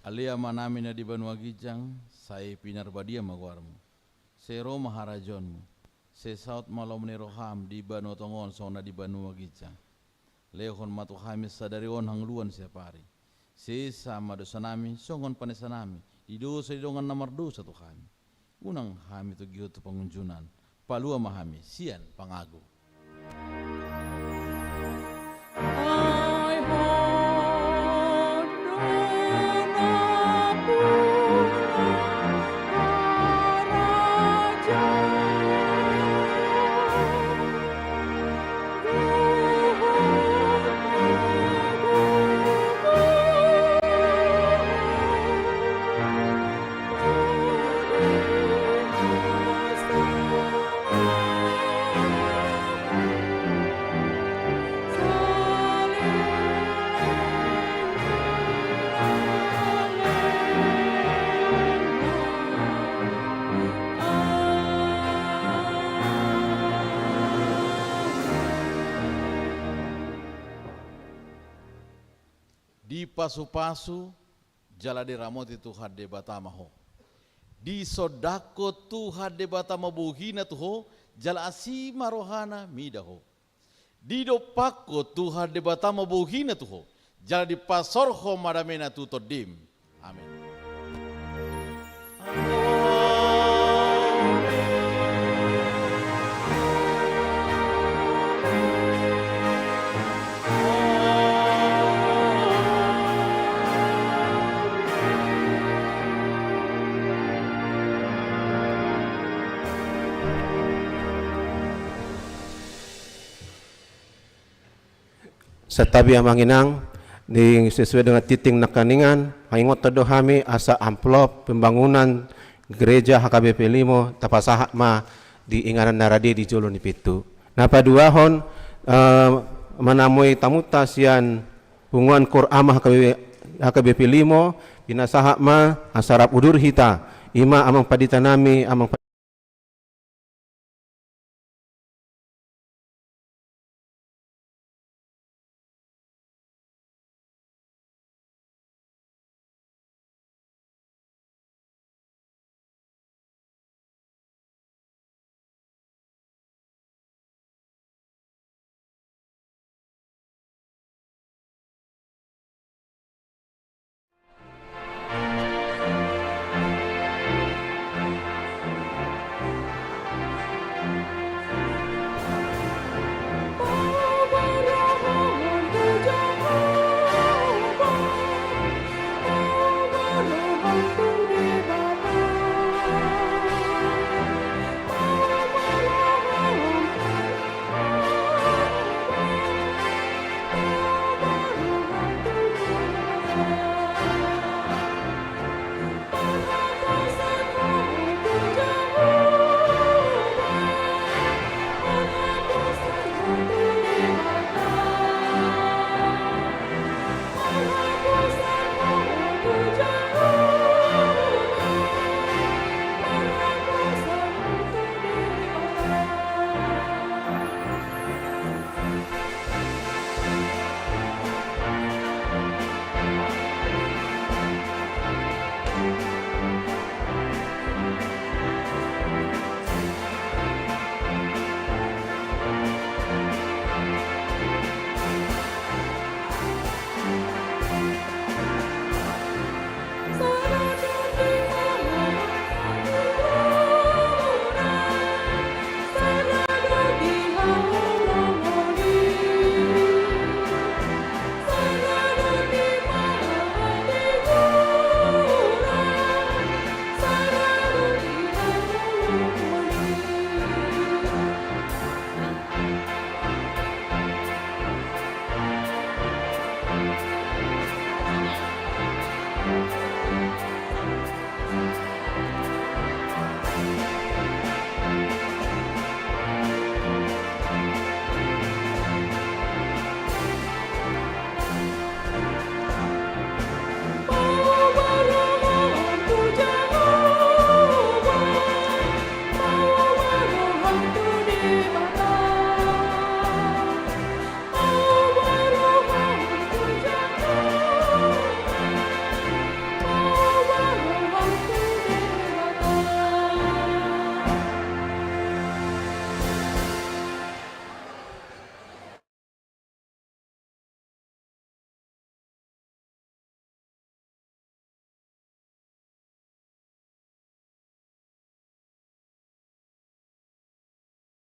Ale Amanami na di banua ginjang, sai pinarbadia ma goarmu. Sai ro ma harajaonmu. Sai saut ma lomo ni roham di banua tonga on songon na di banua ginjang. Lehon ma tu hami sadari on hangoluan siapari. Sesa ma dosanami songon panesanami di dosa di dongan na mardosa tu hami. Unang hami togihon tu pangunjunan. Palua ma hami sian pangago. Dipasupasu jala diramoti Tuhan Debata ma ho. Disondangkon Tuhan Debata ma bohina tu ho, jala asi ma rohana mida ho. Didompakkon Tuhan Debata ma bohina tu ho, jala dipasorhon ma damena tu tondim. Amen. Santabi amang inang, di sesuai dengan tingting nangkiningan, mangingothon do hami asa amplop pembangunan gereja H K B P Limo tapasahat ma di inganan na rade di jolo ni pintu. Na paduahon, eh, manamoi tamunta sian punguan Koor Ama H K B P, H K B P Limo, pinasahat ma asa rap udur hita, ima amang pandita nami, amang